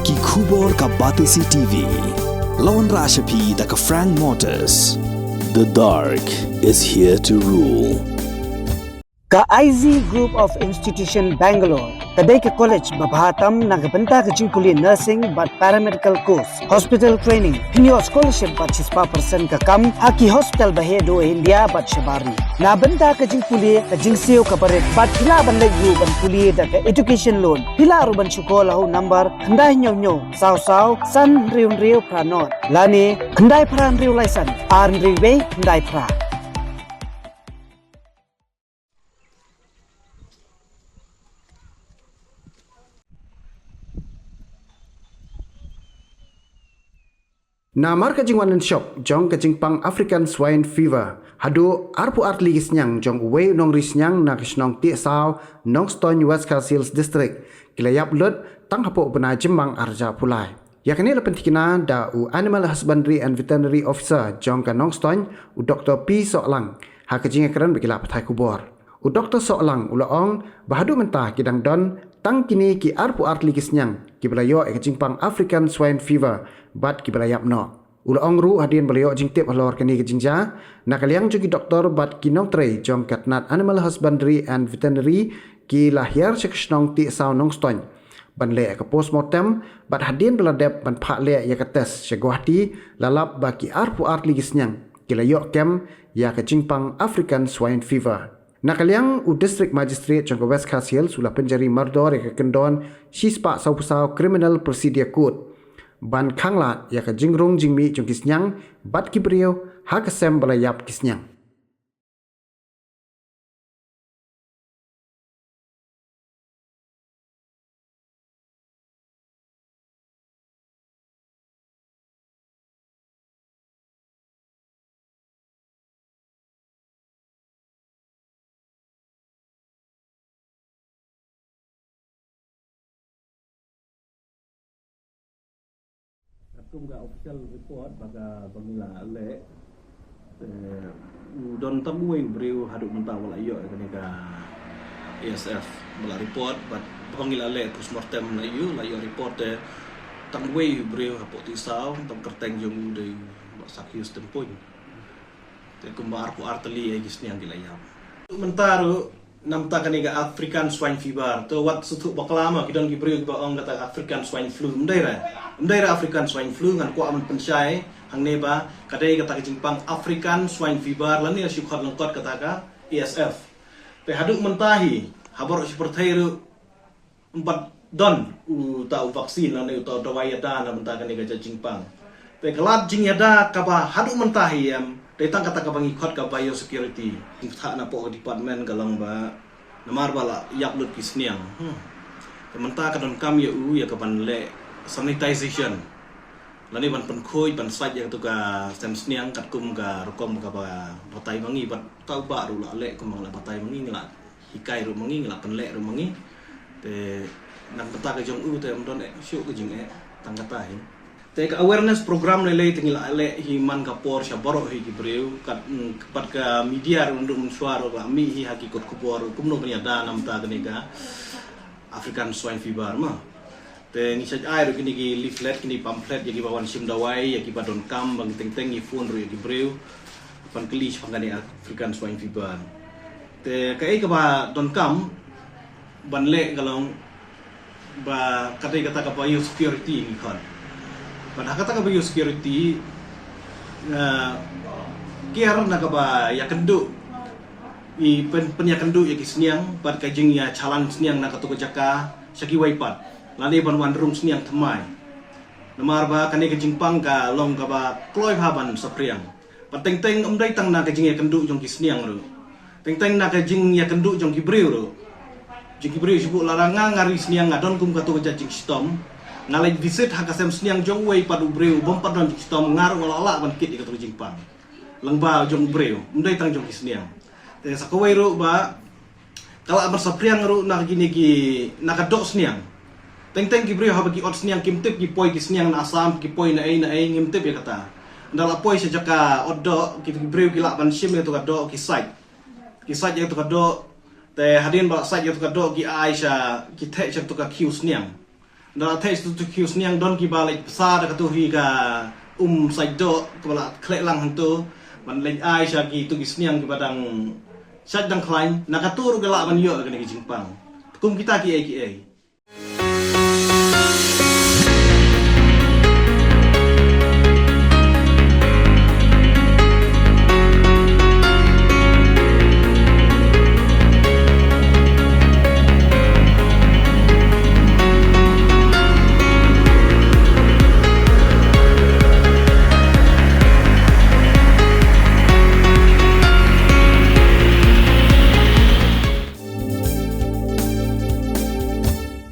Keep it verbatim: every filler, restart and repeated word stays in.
Ki khubor ka Batesi T V. Lawan Rashapi da ka Frank Motors. The dark is here to rule. Ka I Z Group of Institution Bangalore ka dei ka college ba bha tam na ka bynta ka jingpule nursing bad paramedical course, hospital training, pynïoh scholarship bad shispah percent ka kam ha ki hospital ba heh duh India bad shabar ri. Na bynta ka jingpule ka jingsiew ka barit bad phi lah ban leit ruh ban pule da ka education loan. Phi lah ruh ban shu call ha u number khyndai hynñiew hynñiew saw saw san hynriew hynriew phra nod lane khyndai phra hynriew lai san ar hynriew wei khyndai phra. Namar ka jingwan lynshop jong ka jingpang African Swine Fever, haduh arphew ar tylli ki sniang jong uwei u nongri sniang na ka shnong Tiehsaw, Nongstoiñ, West Khasi Hills District, ki la ïap lut tang hapoh u bnai Jymmang ar hajar arphew lai. Ïa kane la pynthikna da u Animal Husbandry and Veterinary Officer jong ka Nongstoiñ, u Doktor P Sohlang, ha ka jingïakren bad ki lad pathai khubor. U Doktor Sohlang u la ong ba haduh mynta ki dang don tang kine ki arphew ar tylli ki sniang kiba la ïoh ïa ka jingpang African Swine Fever bad kiba la ïap noh. U la ong ruh hadien ba la ïoh jingtip halor kane ka jingjia, na ka liang jong ki doktor bad ki nongtrei jong ka tnat Animal Husbandry and Veterinary ki la hiar sha ka shnong Tiehsaw, Nongstoiñ ban leh ïa ka postmortem, bad hadien ba la dep ban phah leh ïa ka test sha Guwahati, la lap ba ki arphew ar tylli ki sniang ki la ïoh kem ïa ka jingpang African Swine Fever. Na ka liang u District Magistrate jong ka West Khasi Hills u la pynjari mardor ïa ka kyndon shispah sawphew saw Criminal Procedure Code ban khanglad ïa ka jingrung jingmih jong ki sniang bad ki briew ha ka sem ba la ïap ki sniang. Katkum ka official report ba ka, ba ngi la leh, eh, u don tang uwei u briew haduh mynta ba la ïoh ïa kane ka A S F ba la report, bad ba ngi la leh postmortem la ïoh, la ïoh report te tang uwei u briew hapoh Tiehsaw, tang kyrteng jong u dei Bah Sakius Tympuiñ. Te kumba arphew ar tylli ïa ki sniang ki la ïap. Mynta ruh, namar kane ka African Swine Fever, to wat sngewthuh bakla ma, ki don ki briew kiba ong kata African Swine Flu. Ym dei re. Ym dei re African Swine Flu, ngan kwah ban pynshai hangne ba ka dei kata ka jingpang African Swine Fever, lane shu khot lyngkot kata ka A S F. Te haduh mynta hi, ha baroh shi pyrthei ruh ym pat don uta u vaccine lane uta u dawai ïada na bynta kane ka jait jingpang. Te ka lad jingïada kaba haduh mynta hi em, dei tang kata kaba ngi khot ka biosecurity. Jingpynthah napoh ka department ka long ba namar ba la ïap lut ki sniang, hmm, te mynta ka donkam ïa u ïa ka ban leh sanitization lane ban pynkhuid, ban sait ïa katu ka sem sniang katkum ka rukom kaba batai ma ngi, bad uta u bah ruh la leh kumba la batai ma ngi, ngi la hikai ruh ma ngi, ngi la pynleh ruh ma ngi. Te na ka bynta ka jong u te ym don eh shuh ka jingeh tang kata hi. Te ka awareness program lei lei te ngi la leh hi man ka por sha baroh hi ki briew, kat, mm, bad ka media ruh ynda mynshuwa ruh la mih hi ha ki kot khubor kumno ban ïada na bynta kane ka African Swine Fever ma. Te ngi shait ai ruh kine ki leaflet, kine pamphlet ïa kiba wan shim dawai, ïa kiba donkam, ba ngi teng teng ngi phone ruh ïa ki briew ban kylli shaphang kane African Swine Fever. Te kaei kaba donkam ban leh ka long ba ka dei kata ka biosecurity ngi khot. Bad ha kata ka biosecurity, eh, kiar na kaba ïakynduh, i pyn, pynïakynduh ïa ki sniang bad ka jingïachalan sniang na katu ka jaka sha kiwei pat, lane ban wan rung sniang thymmai. Namar ba kane ka jingpang ka long kaba kloi bha ban saphriang. Bad teng teng ym dei tang na ka jingïakynduh jong ki sniang ruh, teng teng na ka jingïakynduh jong ki briew ruh. Jong ki briew shu buh, lada nga nga ri sniang, nga don kum katu ka jait jingshitom, nga leit visit ha ka sem sniang jong uwei pat u briew bym pat don jingshitom, nga ruh nga lah lah ban kit ïa katu ka jingpang lyngba jong u briew, ym dei tang jong ki sniang. Te sa kawei ruh ba ka lah ban saphriang ruh na kine ki, na ka doh sniang. Teng teng ki briew haba ki ot sniang kim tip, ki poi ki sniang na Assam, ki poi na ei na ei, ngim tip ïa kata. Ynda la poi sha jaka ot doh, ki, ki briew ki lah ban shim ïa katu ka doh, ki sait. Ki sait ïa katu ka doh, te hadien ba la sait ïa katu ka doh ki ai sha, ki theh sha katu ka khiew sniang. Da la theh sha tu ki sniang, don kiba leit bsa da katu hi ka um sait doh kaba la khleh lang hangtu ban leit ai sha kitu ki sniang kiba dang sait dang khlaiñ. Na katu ruh ka lah ban ïoh kane ka jingpang. Kum kita kiei kiei.